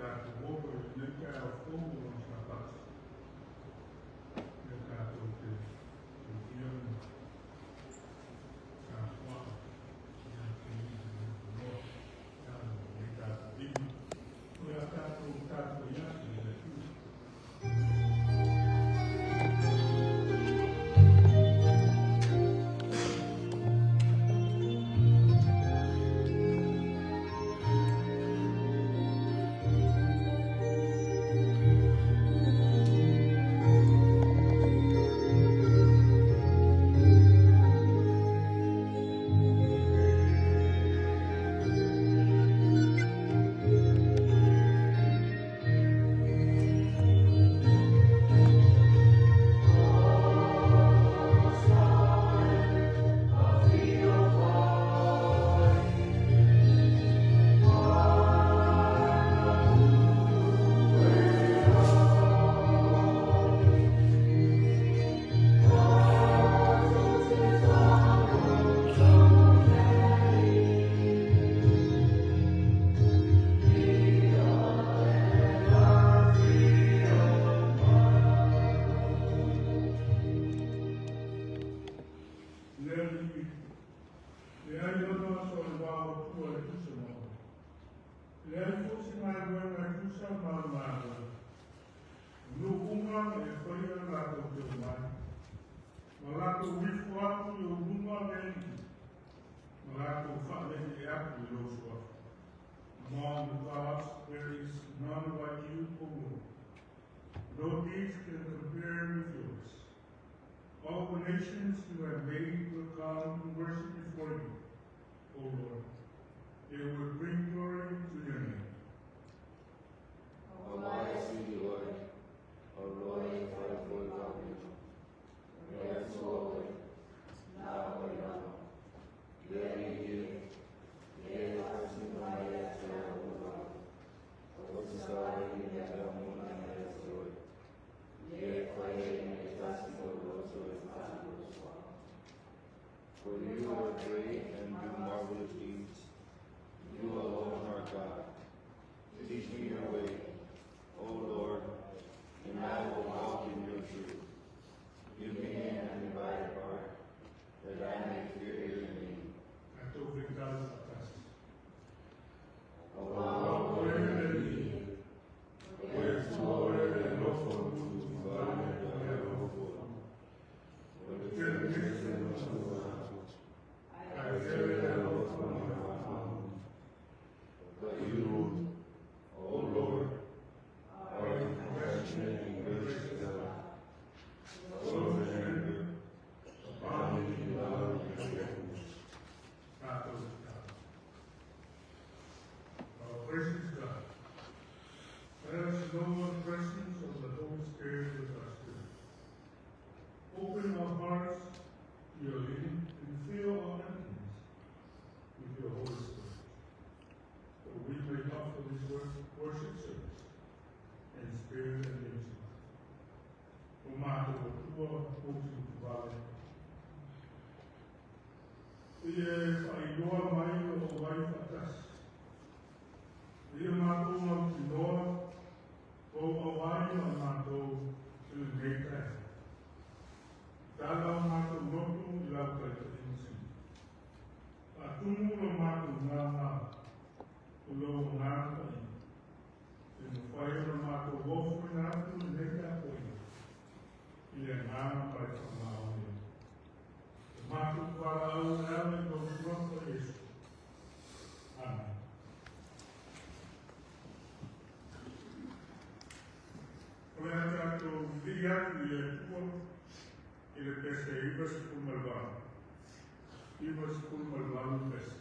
Tatou oo i lenei taeao fou o lona Sapati, ia tatou te uia ma tapuaa ia te ia loa ia lenei tapuaiga. O le a tatou tapuai atu i le Atua. Le alii, leai ona so le va o Atua e tusa ma oe. Leai foi se galuega e tusa ma le Malo. O nuu uma e faia latou te omai, ma latou ifo atu i ou luma le alii, ma latou faane'e atu i lou suafa. Among the gods there is none like you, O Lord. No deeds can compare with yours. All the nations you have made will come and worship before you, O Lord. They will bring glory to your name. Almighty Lord, For you are great and do marvelous deeds. You alone are God. Teach me your way, O Lord, and I will walk in your truth. Give me an undivided heart, that I may fear your name. Tatou feitala faatasi. Aua o e le Alii, o e Atua oe le alofa o tuutuuvale ma le alofa. O le tele ese ma ae tele le alofa ma le faamaoni. But you, O Lord, are a compassionate and gracious God, slow to anger, abounding in love and faithfulness. Tatou tatalo. Our gracious God, let us know the presence of the Holy Spirit with us today. Open our hearts to your leading and fill our emptiness with your Holy Spirit, that we may offer this worship service in spirit and in truth. O matou Atua utuutuvale, ia e faailoa mai lou auai faatasi. Ia matou mautinoa lou auai ma matou i lenei taeao. Tala o matou loto i lau taitaiga sili. Faatumu lo matou gaga o lou Agaga Paia. E mafai ona matou ofoina atu lenei tapuaiga i le agaga ma le faamaoni. O matou valaau e ala i lou suafa Iesu. Amen. O le a tatou vivii atu i le Atua i le pese 98. 98 pese.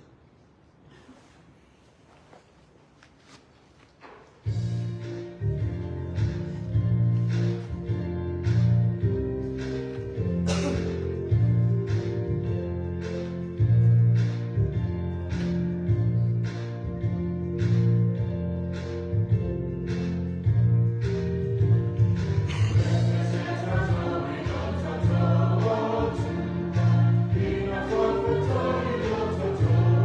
Thank you.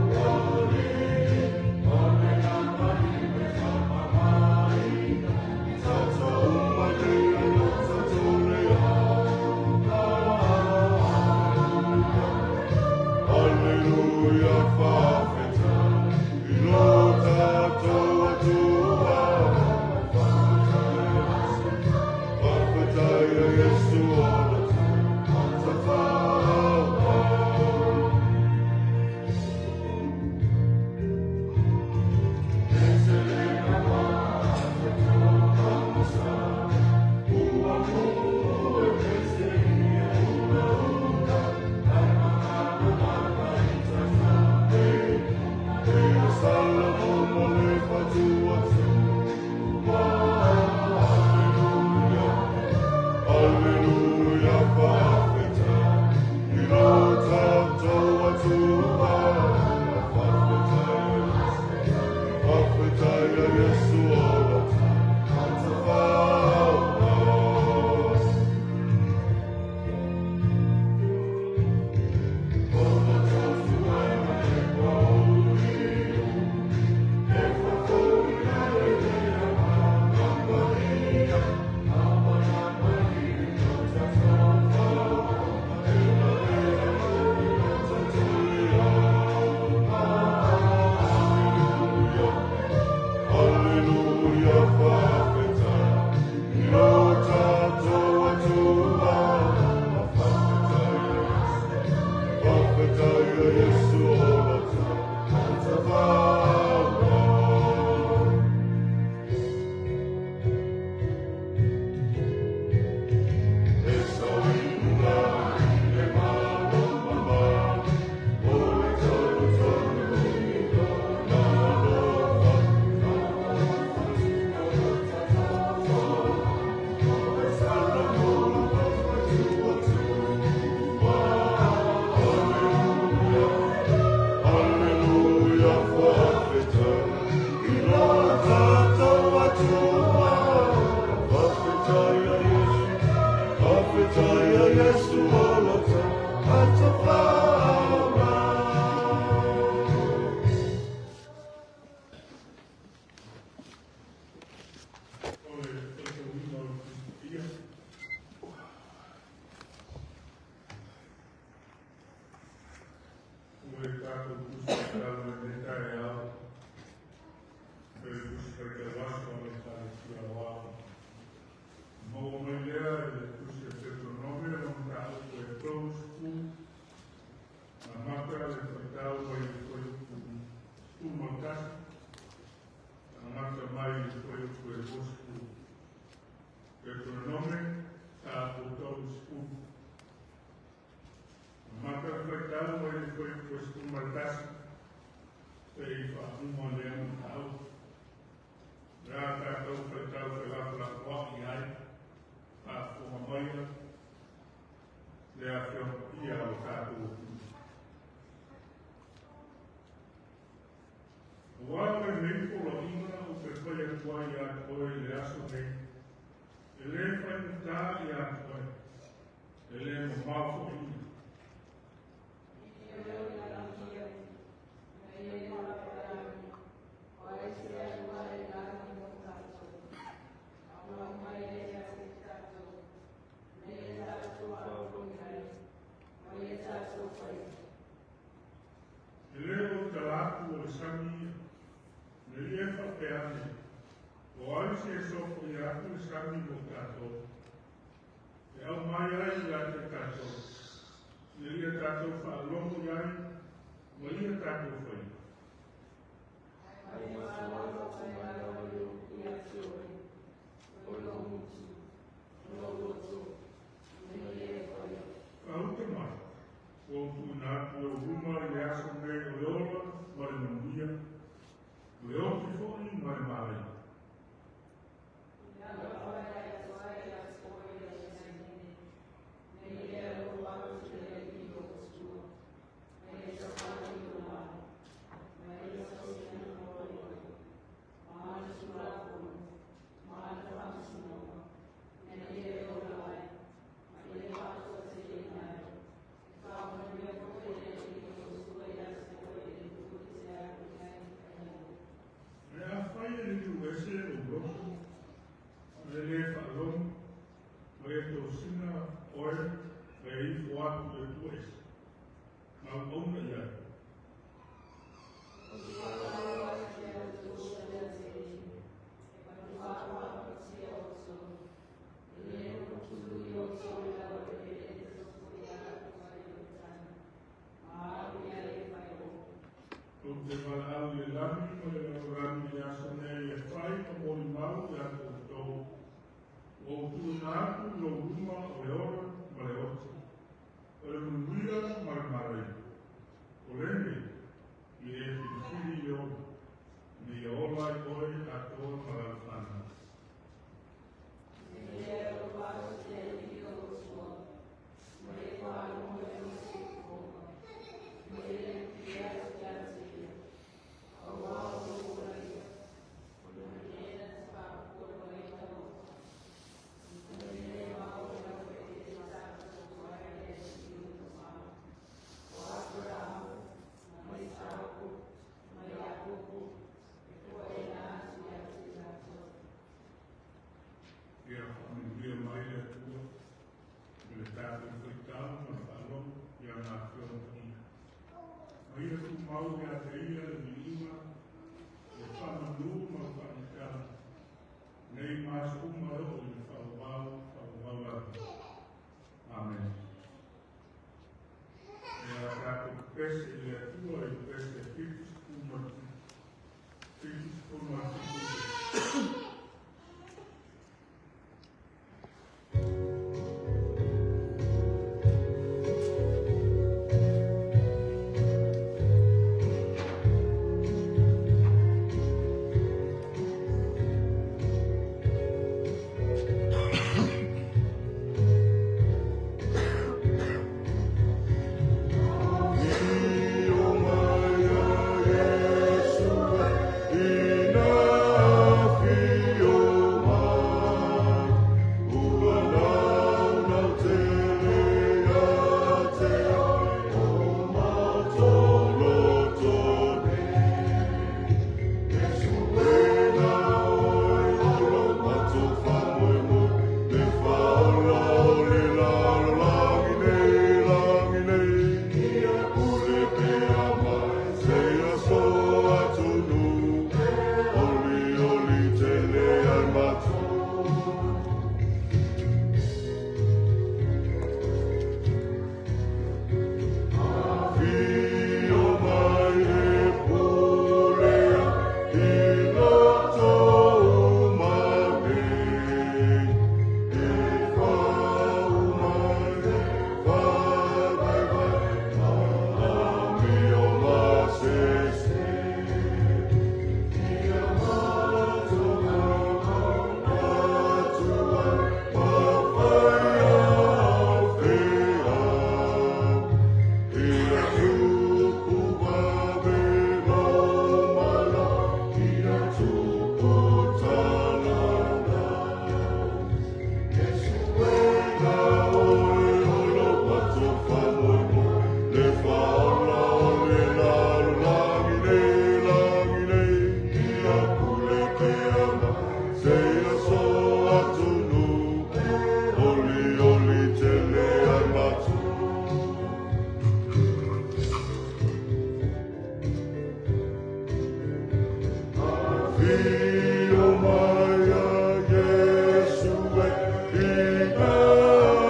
Afio mai a Iesu e, ina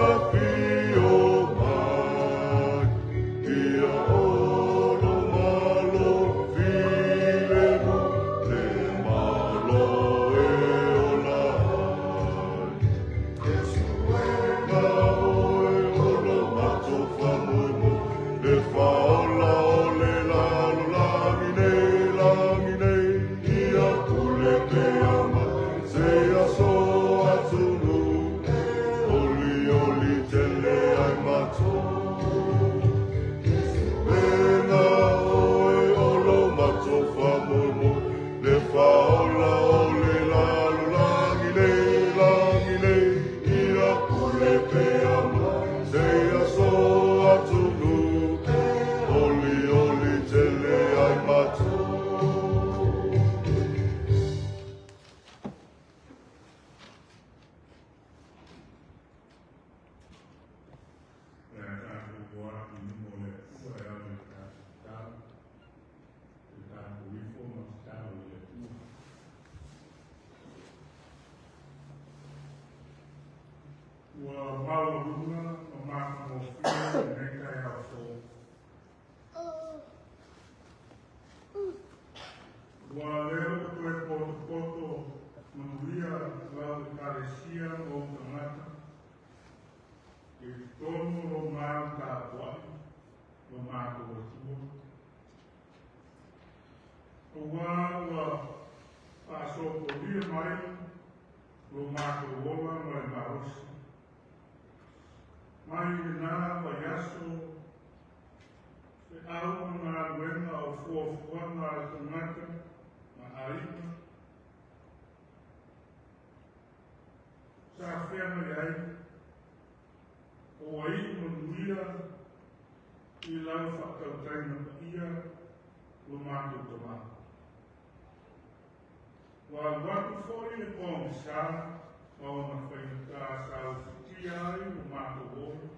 afio mai. Ia olo malo filemu, le malo e ola ai. Iesu e na oe olo matou faamoemoe, le faaola o le lalolagi nei, lagi nei. Ia pule pea mai seia aso atunuu, olioli tele ai matou. E na oe olo matou faamoemoe, le faaola o le lalolagi nei, lagi nei. Ia pule pea mai seia aso atunuu, olioli tele ai matou. Le a tatou o atu i luma o le Atua e ala i le tatou tatalo, le tatou ifo ma tatalo i le Atua. Ua maualuga ma matagofie lenei taeao fou. Ua lea ua toe potopoto manuia lau Ekalesia ma ou tagata i totonu o lou malu tapuai lo matou Atua. Auā ua faasopolia mai lo matou ola ma le malosi. Mai lenā vaiaso, feau ma galuega o fuafuaga a le tagata ma aiga sa feagai ai, ua iu manuia i lau faatautaiga paia lo matou Tamā. Ua alu atu foi le pogisa ma ona faigata sa ufitia ai lo matou ola,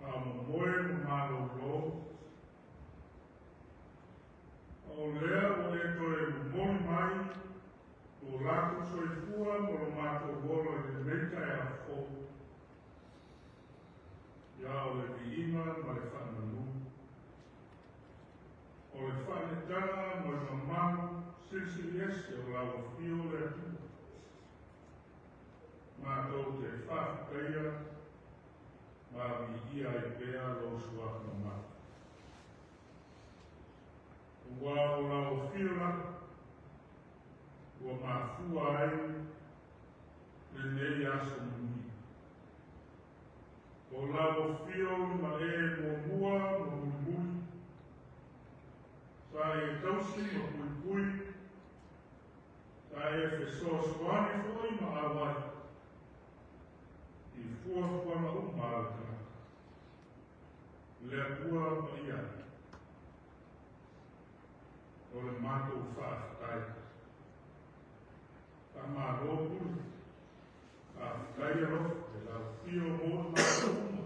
a o momoe ma malōlō. A o lea ua e toe momoli mai lo latou soifua ma lo matou ola i lenei taeao fou. Ia o le viiga ma le faamanu, o le faaneetaga ma le mamalu silisili ese o lau afio le Atua. Matou te faafetaia ma viia ai pea lou suafa mamalu. Auā o lau afio lava ua mafua ai lenei aso manuia. O lau afio na e muamua ma mulimuli, sa e tausi ma puipui, sa e fesoasoani foi ma auai i fuafuaga uma a le tagata. Le Atua paia, o le matou faafetai. Faamalo pule, faafetai alofa i lau afio mo i matou uma.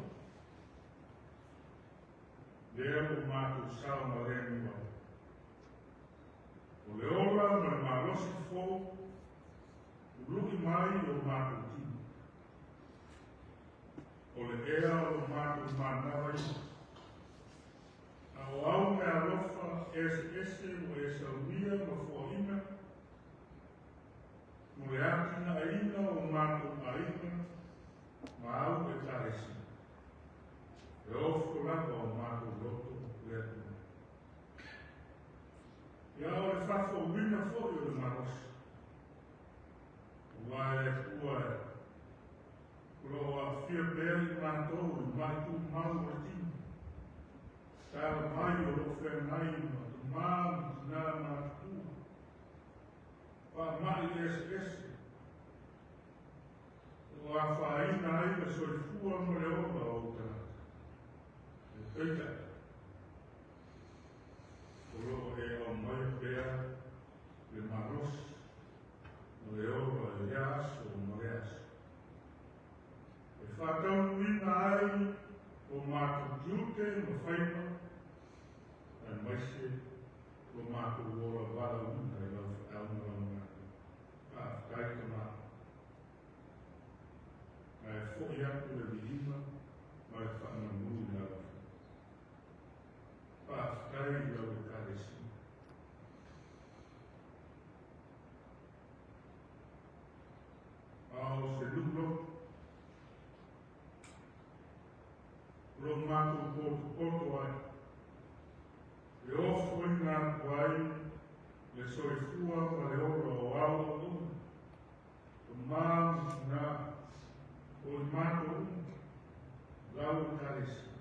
Lea ua matou saogalemu ai. O le ola ma le malosi fou, ului mai i o matou tino. O le ea o lo matou manava ia. A o au meaalofa eseese ua e saunia ma foaina, mo le atinaeina o matou aiga ma au Ekalesia. E ofo lava o matou loto le Atua. Ia o le faafouina foi o le malosi. Auā e le Atua e, o lo o aafia pea i matou i ma'i tumau o le tino. Tala mai o lo o feagai ma tamā ma tinā matutua. Faamai eseese. O afaina ai le soifua ma le ola o ou tagata. E peitai, o lo o e aumaia pea le malosi ma le ola i lea aso ma lea aso. E faataunuuina ai o matou tiute ma faiva, aemaise lo matou ola valaauina i lau feau ma lau matou potopoto ai, e ofoina atu ai le soifua ma le ola o ao auauna, tama ma tina, o i matou uma, lau Ekalesia,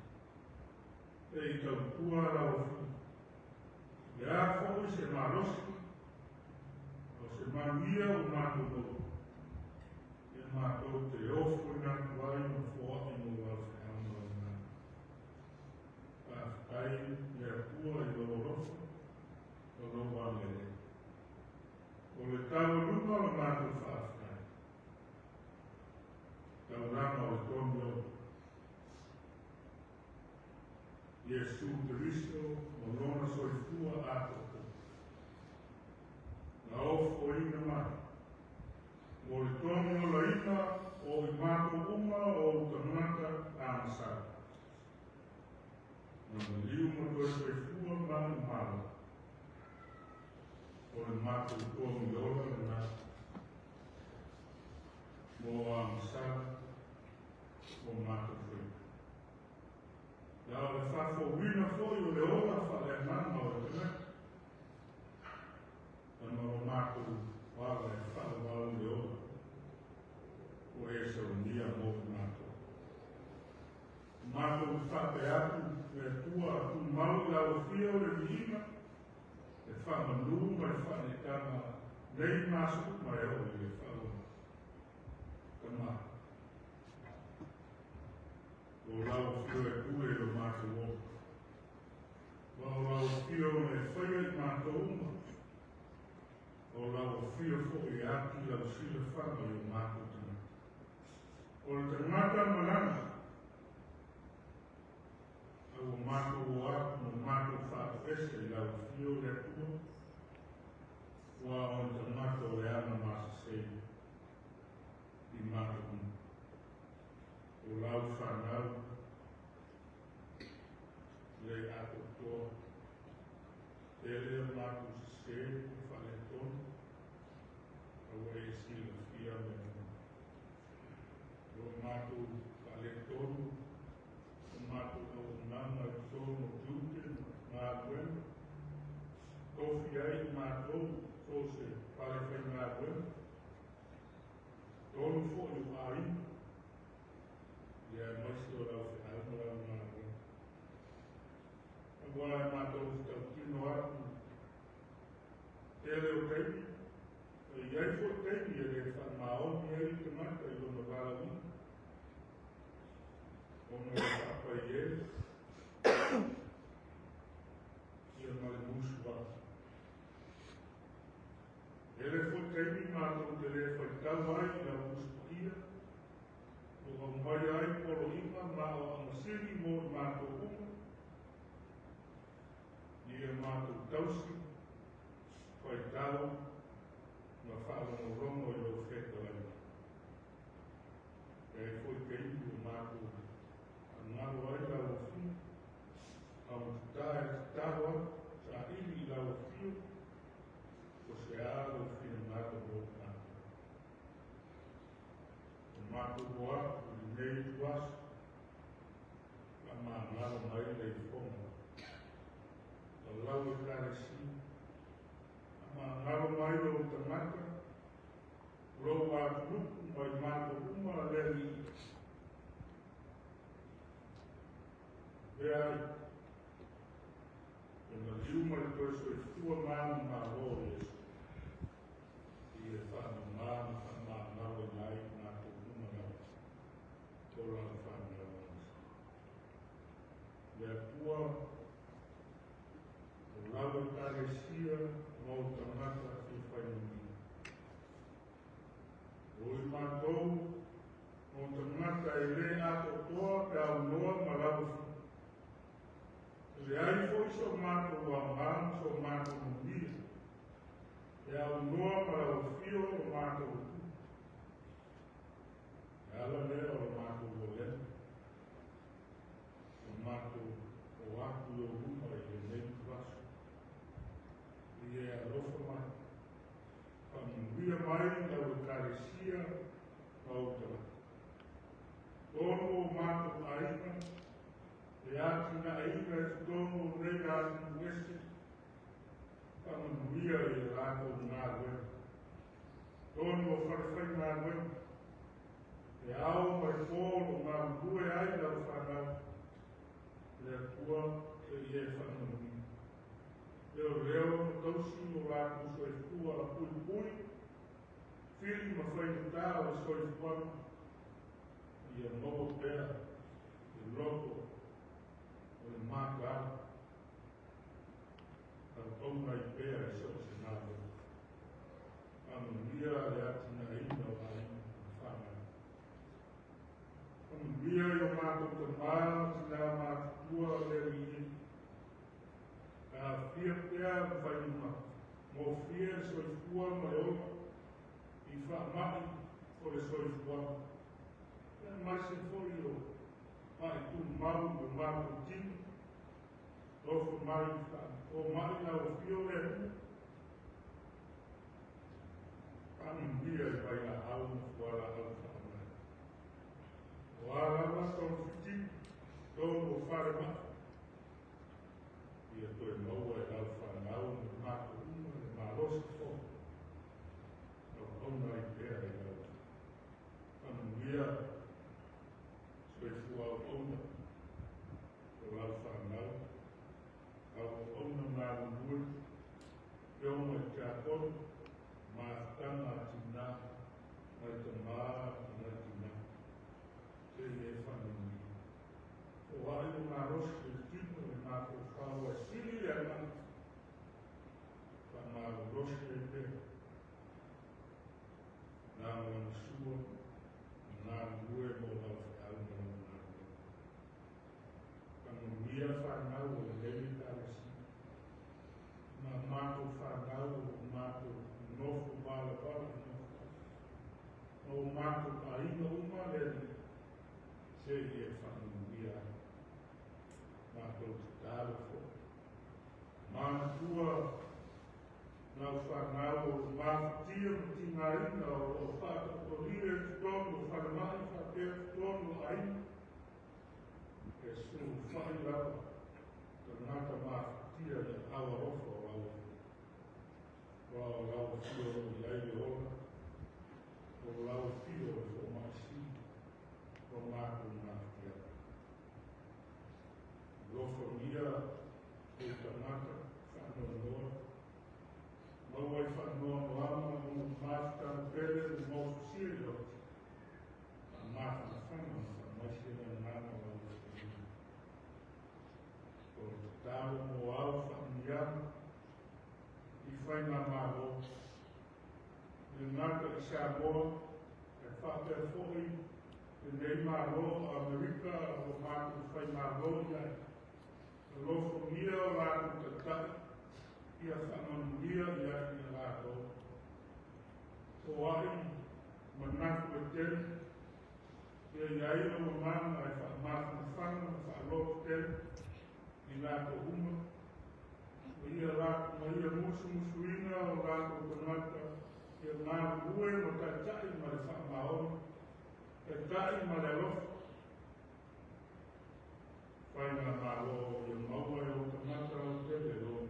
e i tautua lau Afioga. Le a foi se malosi, o se manuia ua matou maua, ia matou te ofoina atu ai ma foai mo lau feau ma lau agaga. Faafetai le Atua i lou alofa ma lou agalelei. O le taualuga o le matou faafetai, taulaga o le togi ola, Iesu Keriso ma lona soifua atoatoa, na ofoina mai mo le togi olaina o i matou uma o ou tagata agasala, na maliu ma toe soifua manumalo, o le matou togi ola lena mo agasala o matou faiva. La o le faafouina foi o le ola faaleagaga o le tagata, ona o matou ala e faavavau le ola ua e saunia mo i matou. Matou faapea atu le Atua, tumau i lau afio le viiga, le faamanu ma le faaneetaga nei ma aso uma e oo i le faalogo. Tama, o lau afio e pule i lo matou ola, ma o lau afio na e faia i matou uma, o lau afio foi e ati lau silafaga i o matou tagata. O le tagata malaga, a ua matou o atu ma matou faatoese i lau afio le Atua, ua o le tagata o le aga masese i matou uma. O lau whanau, le atoatoa, tele o matou sese ma faaletonu, a ua e silafia mea uma. O matou faaletonu, o matou auaunaga i totonu o tiute ma galuega, tofi ai i matou so o se fale faigaluega, tonu foi o aiga, ia aemaise o lau feau ma lau galuega. Aua e matou te tautino atu, tele o taimi, e i ai foi taimi e le faamaoni ai le tagata i lona valaauina, ona o le faapaiele, ia ma le musuaa. Tele foi taimi matou te le faitau ai i lau Tusi Paia, o aumai ai poloiga ma aoaoga sili mo i matou uma, ia matou tausi, faitau ma faalogologo i lou fetalaiga. E ai foi taimi ua matou faagalo ai lau afio, augatata e tatalo atu, saili i lau afio, o se a lou finagalo mo i matou. O matou o atu i lenei ituaso, faamagalo mai le ifoga o lau Ekalesia, faamagalo mai lou tagata, lou atunuu ma i matou uma le alii. Avea ai le maliu ma le toe soifua manumalo o Iesu, i e faamama ma faamagaloina ai i matou uma lava o lau whanau agasala. Le Atua, o lau Ekalesia ma ou tagata fia faimamia. O i matou, o tagata e le atoatoa pe aunoa ma lau afio. E leai foi so matou aoga ma so matou manuia, e aunoa ma lau afio o matou Atua. E ala lea o le matou olena, o matou o atu i ou luma i lenei ituaso. I e alofa mai, faamanuia mai lau Ekalesia ma ou tagata. Tonu o matou aiga, aiga i totonu o nei atunuu ese, faamanuia i a latou galuega. Tonu o falefaigaluega, e ao ma le po o lo o galulue ai lau fanau, le Atua e ia e faamanuia. Leoleo ma tausi lo latou soifua puipui, fili ma faigata o le soifuaga, ia maua pea le loto o le mataala, auauna ai pea i so o se galuega. Faamanuia le atinaeina o aiga ma fanau. Faamanuia i o matou tamā ma tinā matutua o le Alii. Aafia pea ma failima, gofie le soifua ma le ola, i faamai o le soifuaga. Aemaise foi o ma'i tumau i o matou tino, alofa mai fomai lau afio le Atua. Faamanuia i vailaau ma fualaau faaogaina. O a lava togafitiga, tonu o falemai, ia toe maua e lau fanau ma matou uma le malosi fou, auauna ai pea i lau faamanuia soifua auauna o lau fanau, auauna galulue, afioga i tiakono, mafutaga a tinā, nai tamā ma nai tinā, se i e faamanuia. O ai le malosi o le tino le mafaufau ae sili le agaga, faamalolosi ai pea, lagolagasua ma galulue mo lau feau ma lau galuega. Faamanuia fanau o lenei Ekalesia, ma matou fanau o lo o matou nonofo valavala i Nofoalii, ma o matou aiga uma le Alii, se i e faamanuia ai. Matou tatalo foi. Manatua lau fanau o lo o mafatia ma tigaina o lo o faataotolia i totonu o falemai faapea totonu o aiga, e sulufai lava tagata mafatia i aao alofa o lau Afioga. Aua o lau afio o lo o i ai le ola, o lau afio o le fomai sili o matou mafatia. Alofagia ou tagata faanoanoa, maua i faanoanoaga ona mafutaga pele ma motusia i loto, faamafanafana ma faamaise le agaga o lau Afioga. O le tatalo mo au faamanuiaga i faigamalo, e le gata i Samoa, ae faapea foi lenei Malo o Amerika o matou faimalo i ai. Alofagia o latou taitai, ia faamanuia i ai i latou. O ai manatu e tele, ia i ai lou agaga e faamafanafana ma faalototele i latou uma, ma ia musumusuina o latou tagata, ia galulue ma taitai ma le faamaoni, taitai ma le alofa. Faigamalo ia maua e o tagata lautele lou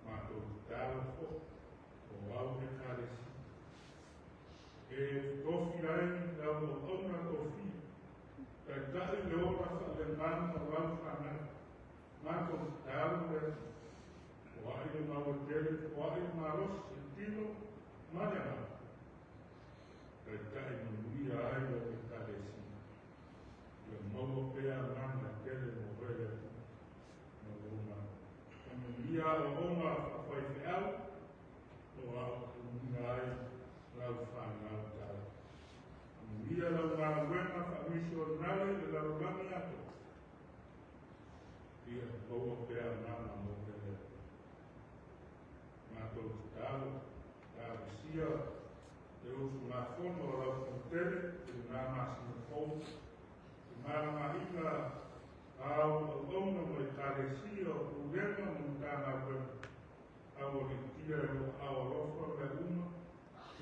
matou tatalo foi o au Ekalesia. E totofi ai lau auauna tofia, taitai le ola faaleagaga o lau fanau. Matou tatalo le Atua, o ai le maua tele, o ai le malosi, le tino ma le agaga. Taitai manuia ai lau Ekalesia. Ia maua pea agaga e tele mo oe le Atua ma lou Malo. Faamanuia aoaoga faafaifeau o aoaoina ai lau fanau tala. Faamanuia lau galuega faamisionale i le lalolagi atoa. Ia maua pea agaga mo oe le Atua. Matou tatalo, talosia le usugafono o lau fonotele i lena masina fou, i malama'iga au auauna ma Ekalesia o pulega ma Matagaluega, aualiitia e lou aao alofa mea uma,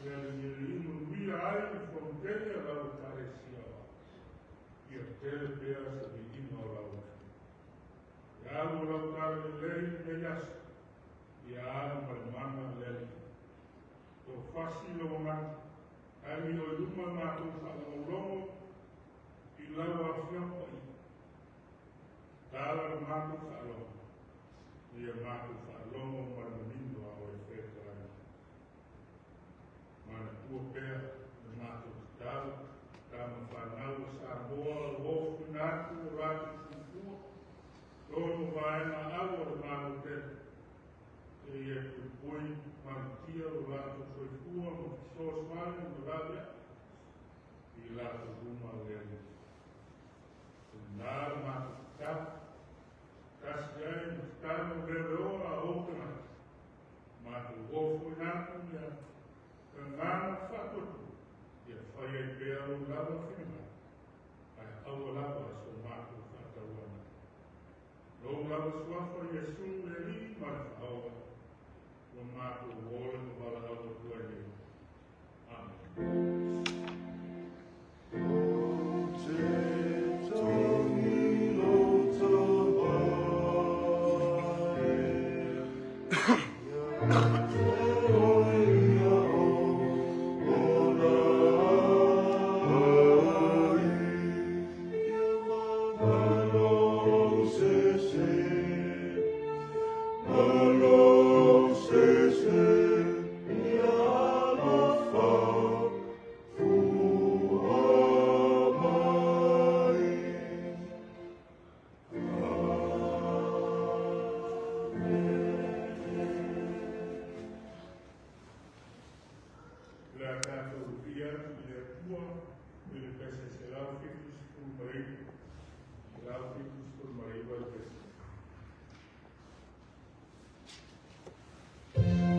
ia alili'i manuia ai le fonotele a lau Ekalesia o Ao. Ia tele pea se viiga o lau Afioga. luma matou faalogologo i lau Afioga Paia. Tala le matou faalogo, ia matou faalogo ma le manino a oe fetalai. Manatua pea le matou tatalo, tama fanau o Samoa o ofuina atu o latou soifua, tonu vaega au o le Malo tele, e ia puipui malutia lo latou soifua ma fesoasoani ma laveai i latou luma o le Alii. O lena le matou tatalo, tasi ai ma tatalo leoleoa a ou tagata, matou ofoina atu ia agaga faatuatua, ia fai ai pea lou lava finagalo, ae aua lava so matou faatauana. Lou lava suafa Iesu le Alii ma le Faaola, ua matou ola ma valaau atu ai nei. Amen. Ou te tangi lou tavae, ia te oe ia o ola ai. Ia malo se malo se, ia alofa fua mai. Le a tatou via atu i le Atua i le pese 179, 179 le pese. Thank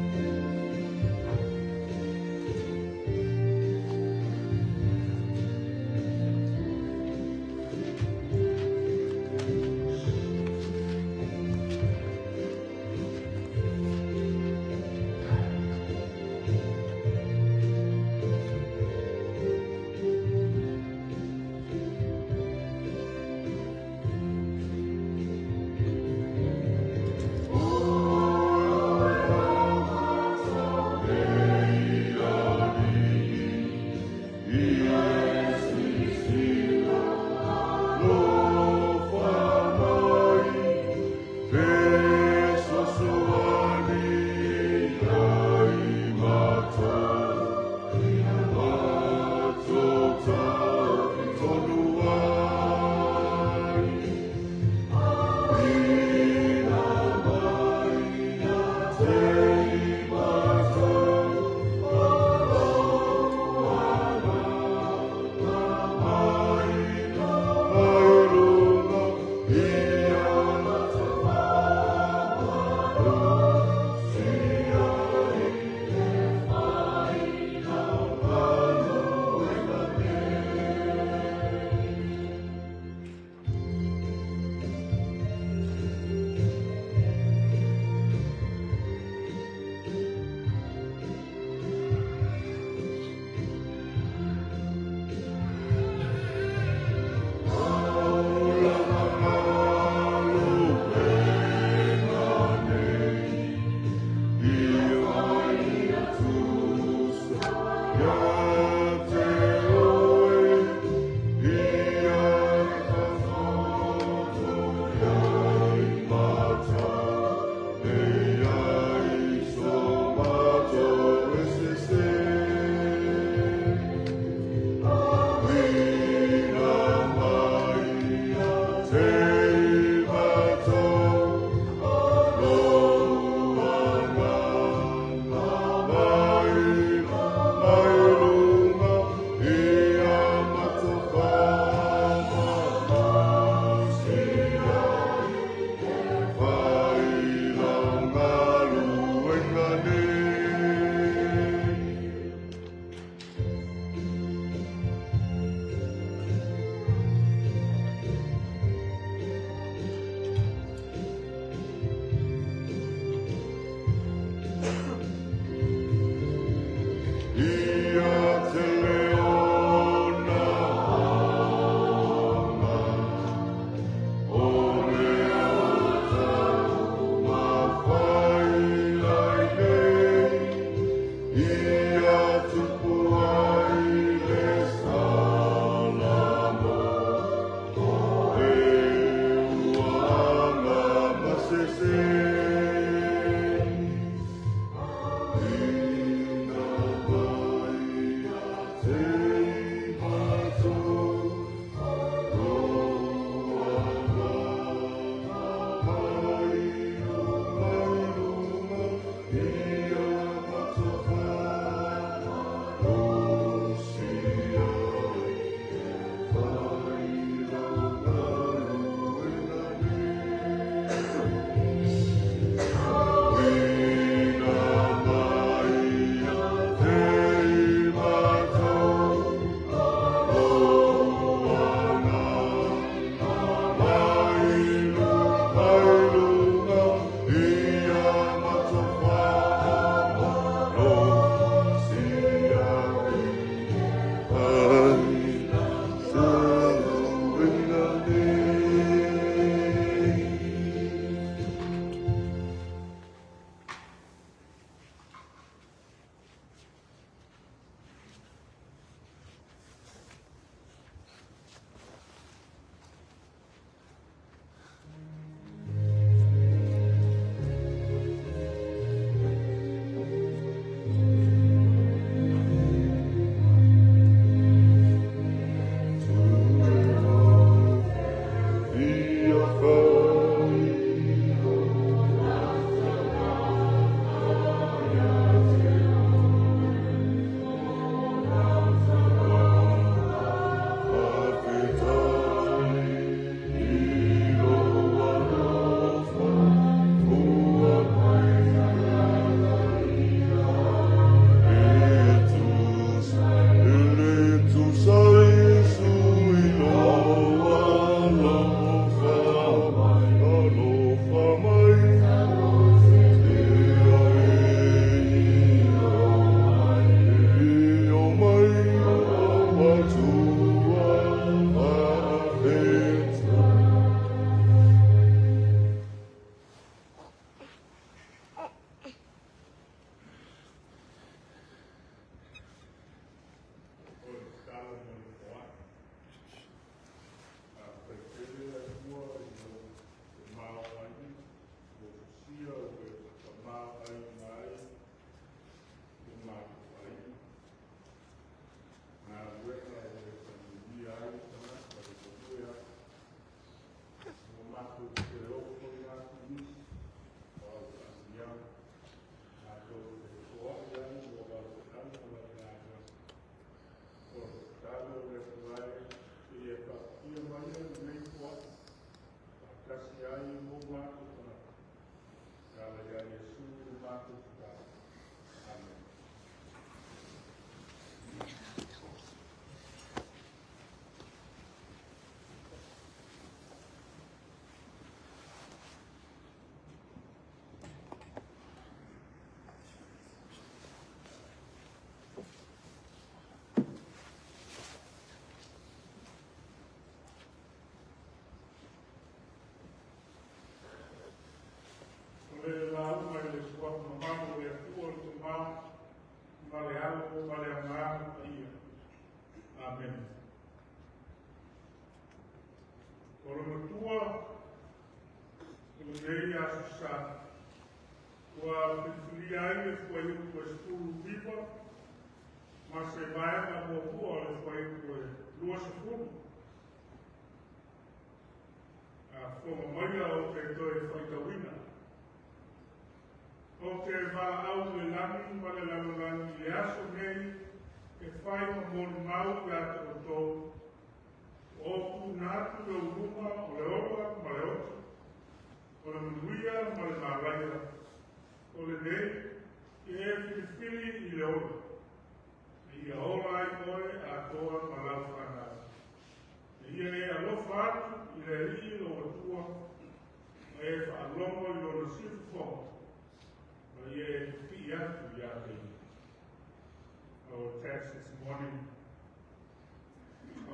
Our text this morning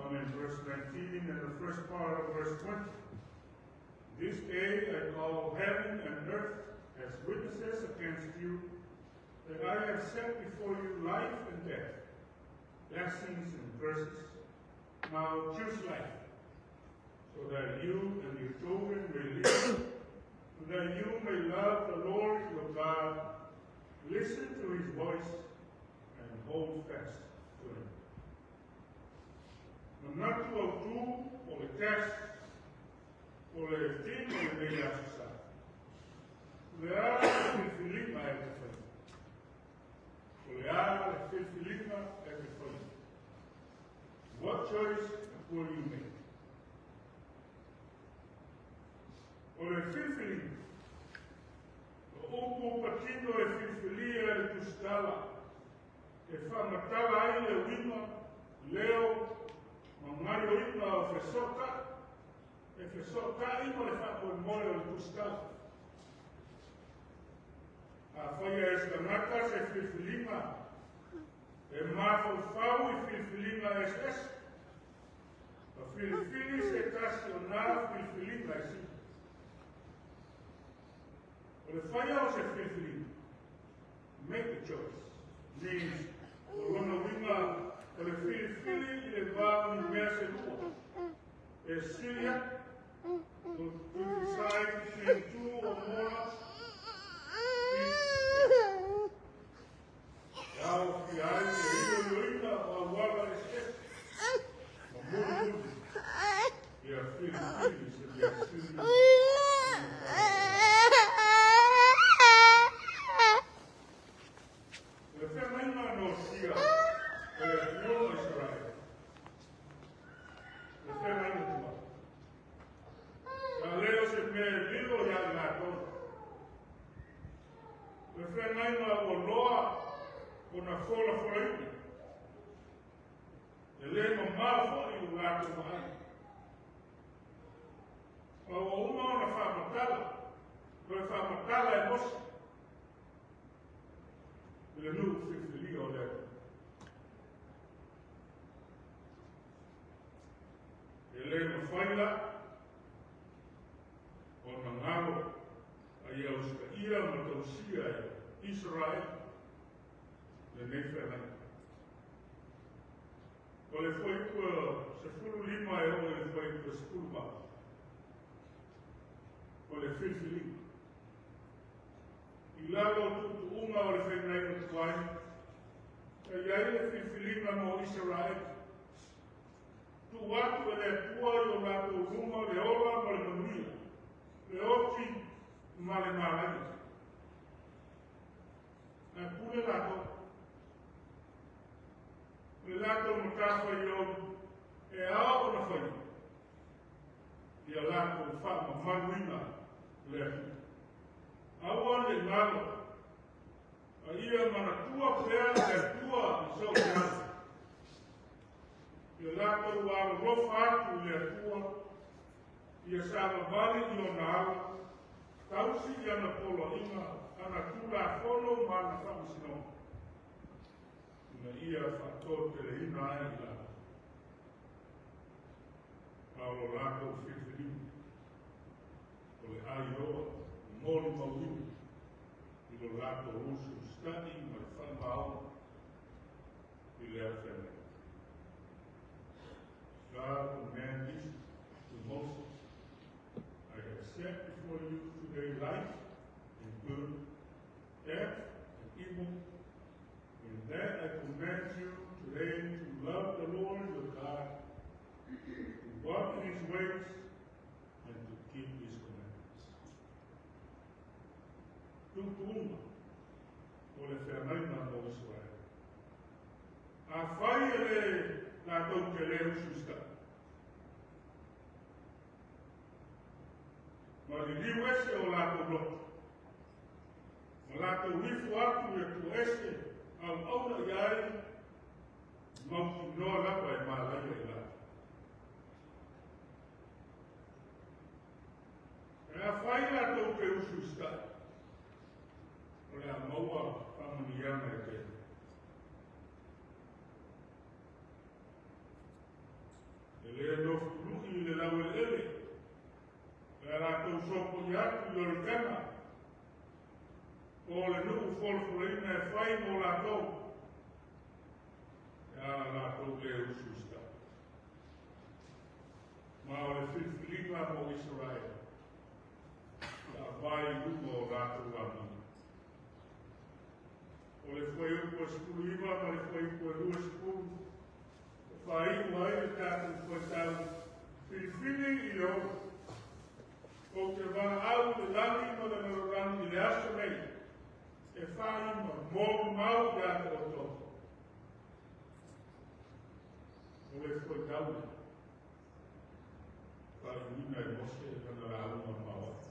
on in verse 19 and the first part of verse 20. This day I call heaven and earth as witnesses against you, that I have set before you life and death, blessings and curses. Now choose life, so that you and your children may live, and that you may love the Lord your God, listen to his voice and hold fast to him. Manatu autū o le test o le tino o lenei Aso Sa. O le a le filifiliga e te faia? O le a le filifiliga e te faia? What choice will you make? O le filifiliga, o upu patino e filifilia e le tusitala, e faamatala ai le uiga, leo, ma gaioiga o fesootai, e fesootai ma le faamoemoe o le tusitala. Afai e se tagata se filifiliga, e mafaufau i filifiliga eseese, ma filifili se tasi o nā filifiliga e sili. O le faia o se filifiliga, make a choice, means o lona uiga o le filifili i le va o ni mea se lua. E sili atu, to decide between two or more options. E aofia ai le iloiloina o auala eseese, ma mulimuli ia filifili se mea sili ona talafeagai. O le feagaiga na osia e le Atua ma Isaraelu, le feagaiga tuai. Sa le o se mea e lilo ia i latou. O le feagaiga ua loa ona folafolaina. E le mamao foi i lo latou vaai. Ma ua uma ona faamatala, toe faamatala e Mose i le nuu filifilia o le Atua. E le mafai la ona galo a ia usitaia ma tausia e Isaraele lenei feagaiga. O le fuaiupu 15 e oo i le fuaiupu 18, o le filifiliga. I lalo o tuutuuga o le feagaiga tuai, sa i ai le filifiliga mo Isaraele. Tuu atu e le Atua i o latou luma le ola ma le manuia, le oti ma le malaia. Ae pule latou. O le latou matafaioi e ao ona faia, ia latou faamamaluina le Atua. Aua ne i galo, a ia manatua pea le Atua i so o se aso. Ia latou alolofa atu i le Atua, ia savavali i ona ala, tausi i ana poloaiga, ana tulafono ma ana faamasinoga, ina ia faatoteleina ai i latou. A o lo latou filifiliga, o le aioa molimauina i lo latou usuusita'i ma le faamaoni i le afeagai. God commanded this to Moses, I have set before you today life and good, death and evil. In that I command you today to love the Lord your God, to walk in his ways, and to keep his commandments. Tuutuuga o le feagaiga mo Isaraele. Afai e le latou te le usuusita'i, ma liliu ese o latou loto, ma latou ifo atu i Atua ese auauna i ai, mautinoa lava e malaia i latou. Ae afai latou te usuusita'i, o le a maua faamanuiaga e tele. E le nofotulu'i i le laueleele, pe a latou sopoia atu i Ioritana, po o le nuu folafolaina e fai mo latou, pe a latou le usuusita'i. Ma o le filifiliga mo Isaraele, sa vae i luma o latou amio. O le fuaiupu 29 ma le fuaiupu e 20, e faaiu ai le tatou fuaitau filifili i le ola. Ou te valaau i le lagi ma le lalolagi i le aso nei, e fai ma molimau ia te outou. O le fuaitau lea, faaiuina e Mose lana lauga maoae.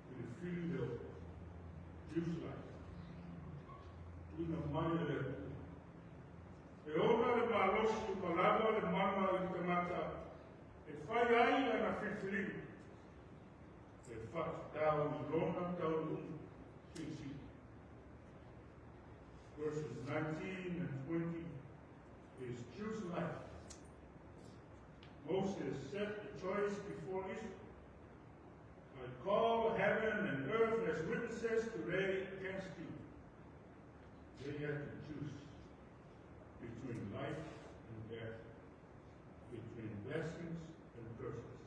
Filifili le ola. Choose life. Tuuina mai e le Atua. E ona le malosi ma lava le mana i le tagata e fai ai lana filifiliga e faatatau i lona taunuuga silisili. Verses 19 and 20 is choose life. Moses set the choice before Israel. I call heaven and earth as witnesses today against you. They had to choose between life and death, between blessings and curses.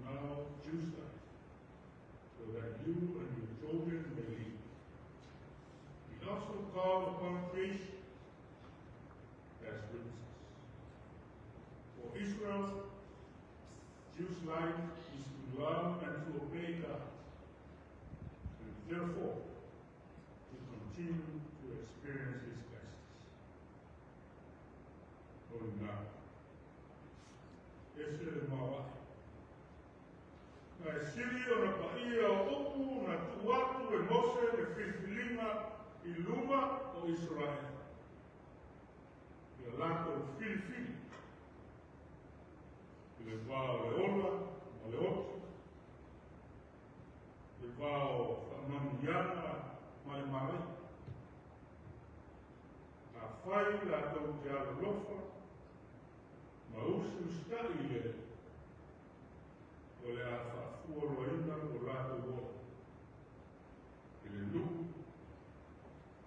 Now choose life, so that you and your children may live. He also called upon creation as witnesses. For Israel, choose life is to love and to obey God, and therefore to continue to experience His blessings. O lena, ese le maoae. Na e sili ona paia o upu na tuu atu e Mose le filifiliga i luma o Isaraele. Ia latou filifili i le va o le ola ma le oti, le va o faamanuiaga ma le malaia. Afai latou te alolofa ma usiusitai i le Alii, o le a faafualoaina lo latou ola i le nuu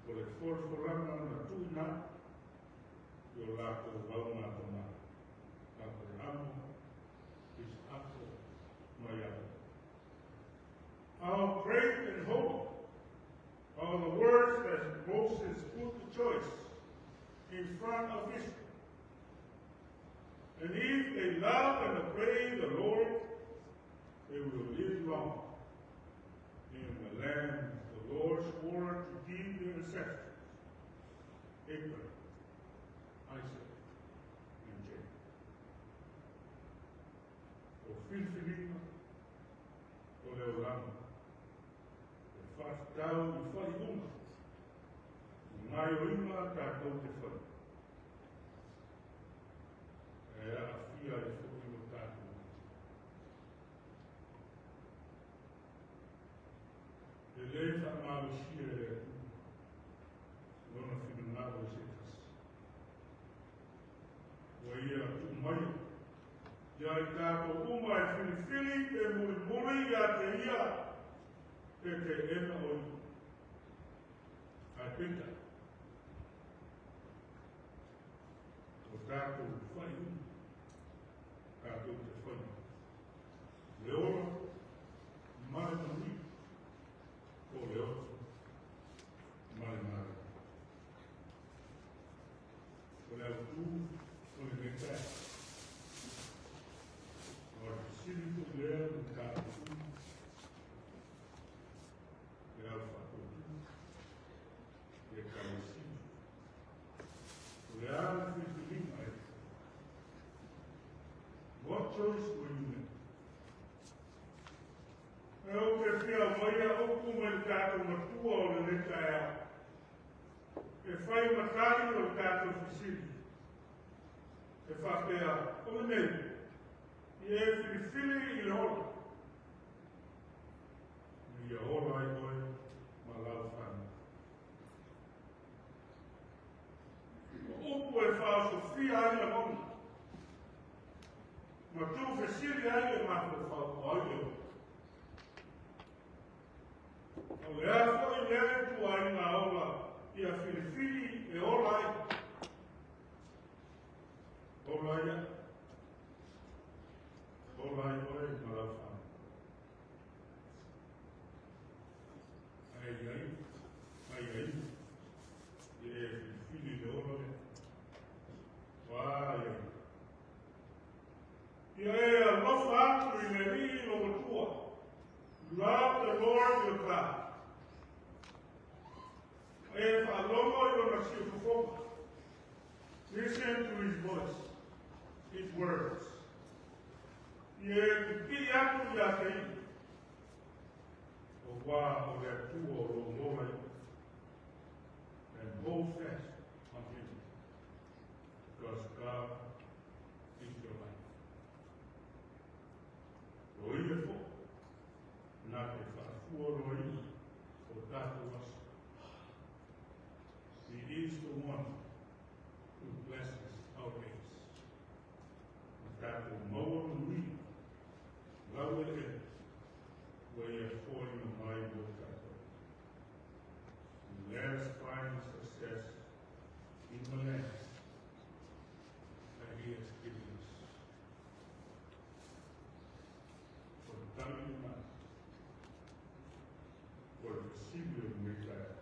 o le folafolaga na tuuina atu i o latou augatama, Aperahama, Isaako ma Iakopo. How great and holy are the words that Moses put the choice in front of Israel. And if they love and obey the Lord, they will live long in the land the Lord swore to give their ancestors, Abraham, Isaac, and Jacob. O filifiliga o le olaga, e faatatau i faaiuga, o gaoioiga tatou te fai. E aafia ai foi lo tatou. E lē faamalosia e le Atua lona finagalo i se tasi. Ua ia tuu maia ia i tatou uma e filifili pe mulimuli ia te ia pe teena o ia. Ae peitai, o tatou faaiuga tatou te faia. Le ola ma le manuia, po o le oti ma le malaia. O le autu o lenei taeao. O le fesili foi lea mo tatou uma, le au faatuatua, i ekalesia. O le a le filifiliga e fai? What choice will you make? E ou te fia aumaia upu mai le tatou Matua o lenei taeao, e fai ma tali o le tatou fesili. E faapea, o lenei, ia e filifili i le ola, ina ia ola ai oe ma lau fanau. O upu e faaosofia ai lagona, ma tuufesili ai le mafaufau o ai le ola. O le a foi lea ituaiga ola ia filifili e ola ai? Ola ia. Ola ai oe ma lau fanau. Ae i ai, ai ai. Siufofoga. Listen to his voice, his words. Ia e pipii atu ia te ia. O wā o le Atua o lo mola ia. And hold fast on him, because God is your life. O ia fo, na te faafualoaina o tatou aso. He is the one who blesses our days. Ma tatou maua manuia, laueleele, ua ia foaina mai mo tatou. And let us find success in the land that he has given us. O le tali lena o le fesili o lenei taeao.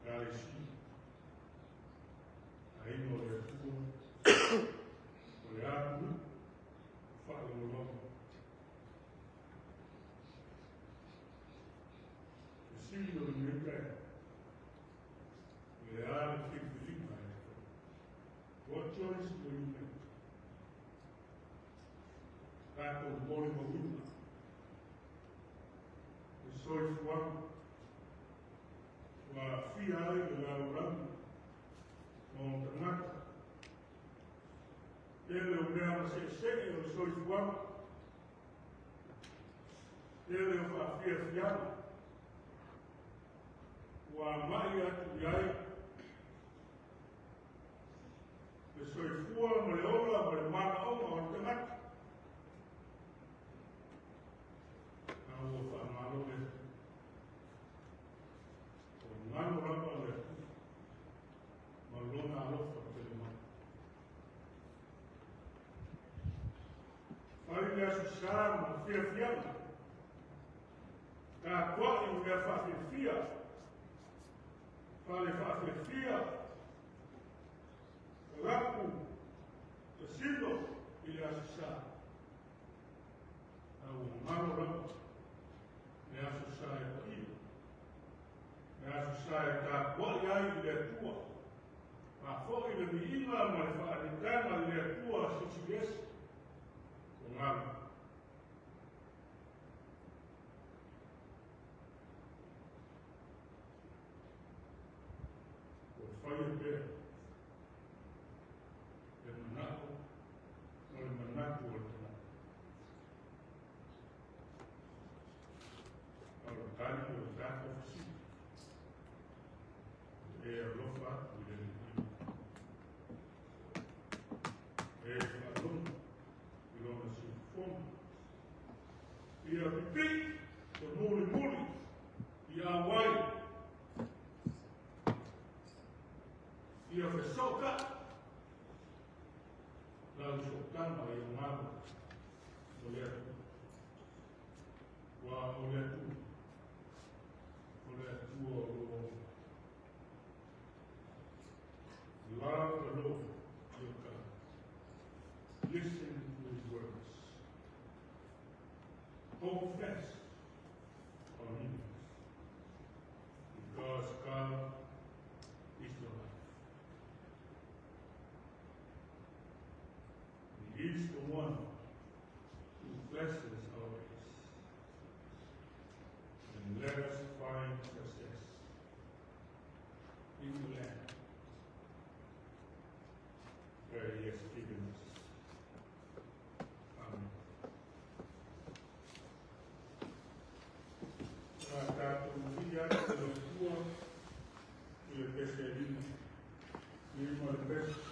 Ekalesia, aiga o le Atua, o le atunuu faalogologo. Fesili o lenei taeao, o le a le filifiliga e te faia? What choice will you make? Tatou molimauina le soifuaga ua aafia ai le lalolagi ma ona tagata. Tele o mea mase'ese'e o le soifuaga, tele o faafiafiaga ua ama'i atu i ai le soifua ma le ola ma le manaoga o le tagata. A ua faamalo le Atua. O galo lava le Atua ma lona alofa tele mai. Fai le aso sa ma fiafiaga, tapua'i i mea faafiafia, fale faafiafia, kalapu, tasilo i le aso sa. A ua galo lava le aso sa e paia, le aso sa e tapua'i ai i le Atua, faafo'i le viiga ma le faaanetaga i le Atua Silisili Ese, ua galo. Ua faia pea le manao ma le manatu o le tagata. A o le tali o le tatou fesili, e alofa atu i le Alii, e faalogo i lona siufofoga. Ia pipii ma mulimuli ia auai, ia fesoota'i lau sootaga ia galo o le Atua. Ua o le Atua, o le Atua o lo ola. Love the Lord your God. Listen to his words. Hold fast on him, because God is your life. He is the one who blesses our days. And let us find success in the land that he has given us. Amen. A tatou viia atu i le Atua i le pese e lima, lima le pese.